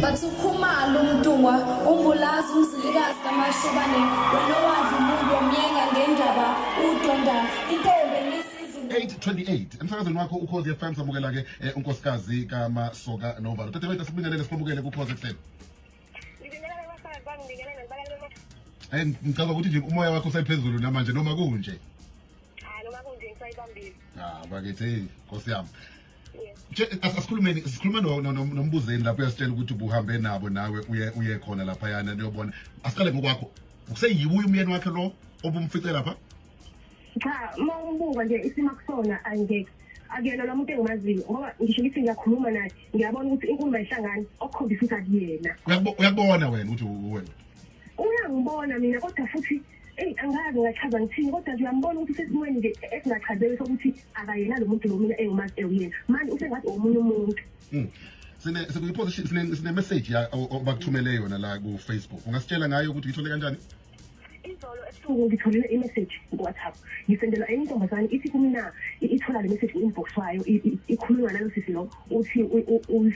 Bathi uKhumalo uMntungwa uMbulazi uMzilikazi kaMashobane wena owadla umuntu wamyenga ngendaba udonda intombi enisizi 8:28 emsakazweni wakho Ukhozi FM. Samukela ke unkosikazi kaMasoka Novalo. Dadewethu, asibingelele, sikwamukele kuKhozi FM. Ngibingelele abasakazi bami, ngibingelele nabalaleli. Ngicabanga ukuthi nje umoya wakho usephezulu namanje noma kunje. Hayi, noma kunje ngisayibambile. Ah, bakithi, hey, Nkosi yami. Yes. Nje asikhulumeni, sikhuluma noMbuzeni lapho, uyasitshela ukuthi ubuhambe nabo nawe uye khona laphayana niyobona. Asiqale ngokwakho. Kuseyiwuye umyeni wakhe lo obumfice lapha? Cha, uma umbuka nje isimo akusona angeke. Akuyena lo muntu engimaziyo ngoba ngisho ngithi ngiyakhuluma naye, ngiyabona ukuthi inkulumo ayihlangani, okukhombisa ukuthi akuyena. Uyakubona wena ukuthi uwena. Uyangibona mina kodwa futhi eyi angazi ngachaza ngithini, kodwa nje uyambona ukuthi usesimweni nje esingachazeki sokuthi akayena lo muntu lo mina engimazi ewuyena. Manje usengathi omunye umuntu. Sine sikuyi-position, sine message ya obakuthumele yona la ku Facebook. Ungasitshela ngayo ukuthi uyithole kanjani? Izolo ebusuku ngitholile i-message ku-WhatsApp. Ngisendelwa enye intombazane ithi kumina ithola le message ku-inbox wayo, ikhulunywa nalo sisi lo uthi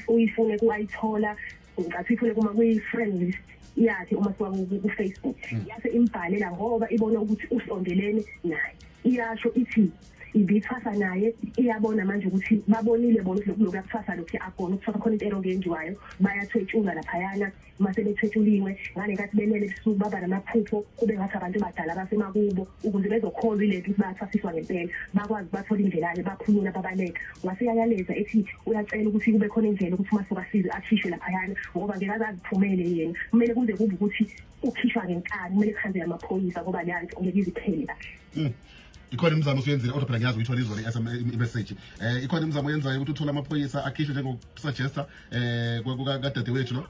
uyifune ku-ayithola ngathi uyithole kuma kwi-friend list yakhe uma suka ku-Facebook. Yase imbhalela ngoba ibona ukuthi usondelene naye. Iyasho ithi ibithwasa naye, iyabona manje ukuthi babonile bona ukuthi lokhu kuyakuthwasa, lokhu akona ukuthwasa, khona into e-wrong eyenziwayo, bayathwetshulwa laphayana. Mase bethwetshuliwe ngale nkathi belele ebusuku baba namaphupho kube ngathi abantu badala basemakubo ukuze bezokholwa ilento ukuthi bayathwasiswa ngempela, bakwazi bathola indlela-ke baphunyula babaleka. Wase yayaleza ethi uyacela ukuthi kube khona indlela ukuthi uMasoka asize akhishwe laphayana ngoba ngeke aze aziphumele yena, kumele kuze kube ukuthi ukhishwa ngenkani, kumele kuhambe amaphoyisa ngoba leya nto ngeke iziphele kahle. Ikhona imizamo osuyenzile kodwa phela ngiyazi uyithola izolo i-SMS i-message. Ikhona imizamo oyenzayo ukuthi uthole amaphoyisa akhishwe njengokusuggesta kadadewethu lo?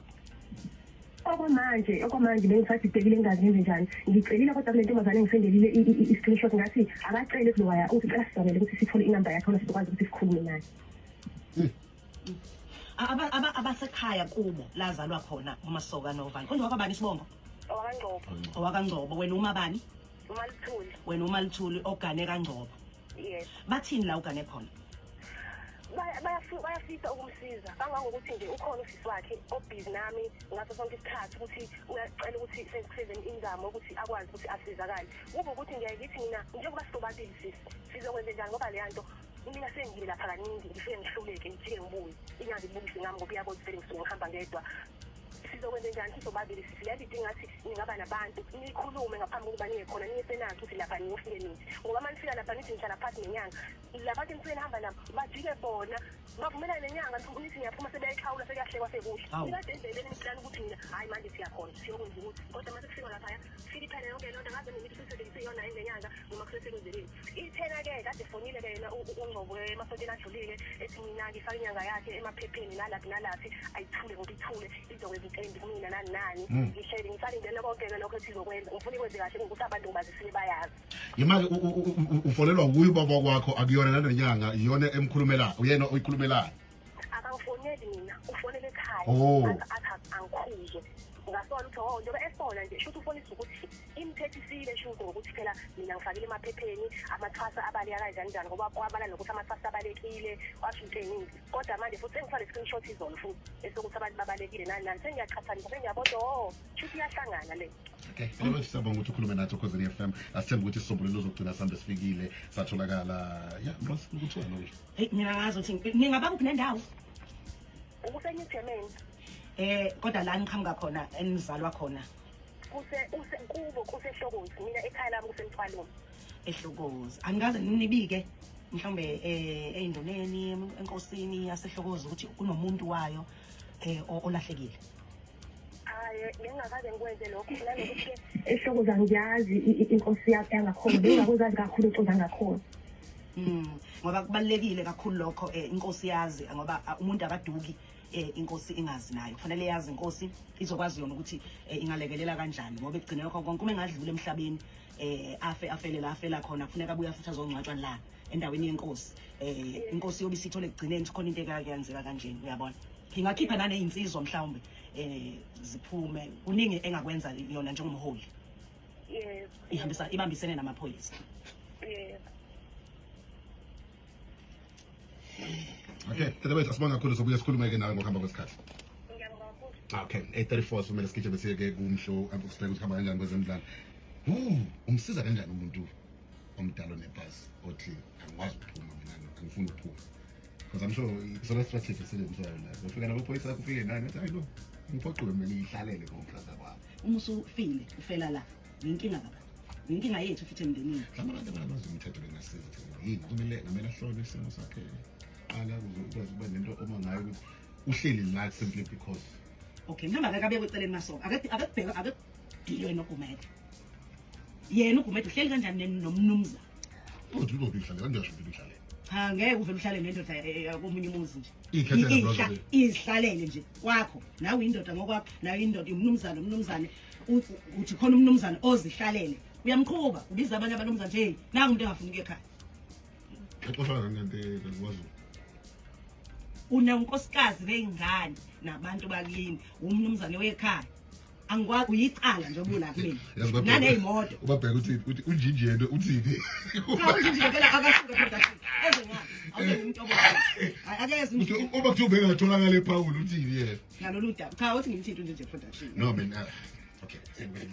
Okwamanje bengisadidekile ngingazi ngenze njani. Ngicelile kodwa kule ntombazane engisendelile i-screenshot, ngathi akacele kulowaya ukuthi cela sizamele ukuthi sithole inamba yakhe khona sizokwazi ukuthi sikhulume naye. Abasekhaya kubo lazalwa khona uMasoka Novalo. Konje wakwabani isibongo? OwakaNgcobo. OwakaNgcobo. Wena uma bani? UMaluthuli. Wena uMaluthuli ogane kaNgcobo. Yes. Bathini la ugane khona? Bayafisa ukumsiza kangangokuthi nje ukhona usisi wakhe obhizi nami ngaso sonke isikhathi ukuthi uyacela ukuthi senze imizamo ukuthi akwazi ukuthi asizakale. Kube ukuthi ngiyaye ngithi mina njengoba sisobabili sisi sizokwenza njani ngoba leya nto mina sengile lapha kaningi, ngifike ngihluleke ngijike ngibuye ingaze ibukise ngami ngoba iyabona ukuthi vele ngisuke ngihamba ngedwa. Sizokwenza njani sisobabili sisi? Le nto idinga ngathi ningaba nabantu nikhulume ngaphambi kokuba niye khona, niye senazi ukuthi lapha niyofike nithi, ngoba uma nifika lapha nithi nihlala phakathi nenyanga, labantu enisuke nihamba nabo bajike bona bavumelane nenyanga, nithi niyaphuma sebeyayixhawula, sekuyahlekwa, sekuhle. Nikade endleleni niplana ukuthi nina hhayi manje siyakhona siyokwenza ukuthi, kodwa uma sekufika laphaya fike iphele yonke loo nto ngaze nemithi sisebenzise yona yini lenyanga noma kusesebenzeleni ithena-ke. Kade fonile-ke yena uNgcobo emasontweni adlulile ethi mina ngifake inyanga yakhe emaphepheni nalaphi nalaphi, ayithule ngoba ithule izokwenza into embi kumina nani nani. Ngihleli ngisalindele konke-ke lokho ethi izokwenza, ngifuna ikwenze kahle ngokuthi abantu ngibazisile bayazi. Yimake ufonelwa wuye ubaba kwakho, akuyona nalenyanga iyona emkhulumela, uyena oyikhulumelayo? Akangifoneli mina, ufonele ekhaya. Oh. Athi angikhuzwe, ngasola ukuthi oh njengoba efona nje shuthi ufonisa ukuthi imthethisile, shuthi ngokuthi phela mina ngifakile emaphepheni amathwasa abaleka kanjani njani, ngoba kwabala nokuthi amathwasa abalekile, washo into ey'ningi. Kodwa manje futhi sengifake screenshot izolo futhi esokuthi abantu babalekile nani nani, sengiyaqhathanisa, sengiyabona oh shuthi iyahlangana le. Okay, dadewethu, siyabonga ukuthi ukhulume nathi oKhozini FM. Asithembe ukuthi isisombululo uzogcina sihambe sifikile satholakala. Ya, Mrosi, ukuthiwa lo nje. Hey, mina ngazi ukuthi ningaba kuphi nendawo. Kuse-New Germany. Kodwa la niqhamuka khona, enizalwa khona? Kuse use kubo kuseHlokozi, mina ekhaya lami kuseMthwalume. EHlokozi. Anikaze nibike mhlawumbe eyindoneni enkosini yaseHlokozi ukuthi kunomuntu wayo olahlekile? Hayi, bengingakaze ngikwenze lokho, nanokuthi-ke eHlokozi angiyazi inkosi yakhe yangakhona, bengingakwazi kakhulu inkosi yangakhona. Ngoba kubalulekile kakhulu lokho, inkosi yazi ngoba umuntu akaduki inkosi ingazi nayo. Kufanele yazi inkosi, izokwazi yona ukuthi ingalekelela kanjani, ngoba ekugcineni kwakho konke uma engadlula emhlabeni afe afele la afela khona, kufuneka abuye futhi azongcwatshwa la endaweni yenkosi. Inkosi yobe isithole ekugcineni ukuthi khona into ekake yenzeka kanjeni, uyabona. Ingakhipha naneyinsizwa mhlawumbe ziphume, kuningi engakwenza yona njengomholi. Ihambisa ibambisene namaphoyisa. Okay, dadewethu, asibonga kakhulu, sobuye sikhulume ke nawe ngokuhamba kwesikhathi. Ngiyabonga. kakhulu. Okay, 8:34, somele sigijime siye-ke kumhlo, sibheke ukuthi hamba kanjani kwezemidlalo. Umsiza kanjani umuntu omdala onepasi othi angikwazi ukuphuma mina, angifuni ukuphuma? Because I'm sure isona strategy esebenziswayo la, ufika namaphoyisa akho, ufike nani, athi hayi no, ngiphoqiwe mina, ngiyihlalele ngomhlaza kwami. Uma usufile, ufela la, inkinga baba, inkinga yethu futhi emndenini. Mhlawumbe abantu abazi umthetho bengasiza ukuthi yini kumele ngamele ahlole isimo sakhe qala ukuze ukwazi ukuba nento oma ngayo ukuthi uhleli la simply because. Okay, mhlawumbe akake abekwe eceleni masoka, ake akekubheke, ake kudilwe noGumede. Yena uGumede uhleli kanjani nomnumzane? Uthi uzobe uhlale kanjani, ukuthi uhlale. Cha, ngeke uvele uhlale nendoda komunye umuzi nje. Ikhethela brother. Izihlalele nje kwakho, nawe indoda ngokwakho, nawe indoda, umnumzane, umnumzane uthi khona umnumzane ozihlalele, uyamqhuba, ubiza abanye abanumzane nje, hey, nangu umuntu engafuni ukuya ekhaya. Exoshwa kanti kwaZulu. Unenkosikazi ney'ngane nabantu bakini, umnumzane wekhaya, angikwazi uyicala nje obula kumina. Yazi babheka- Naney'moto. Ubabheka uthi unjinji yena uthini? Cha, unjinji ngempela akasuke production eze ngapha, awuze ngimtoboza, akeze. Uthi uma kuthiwa ubengatholakala ephawula, uthini yena? Ngalolu daba, cha, uthi ngimthinto unjinji production. No, mina, okay, sengibele.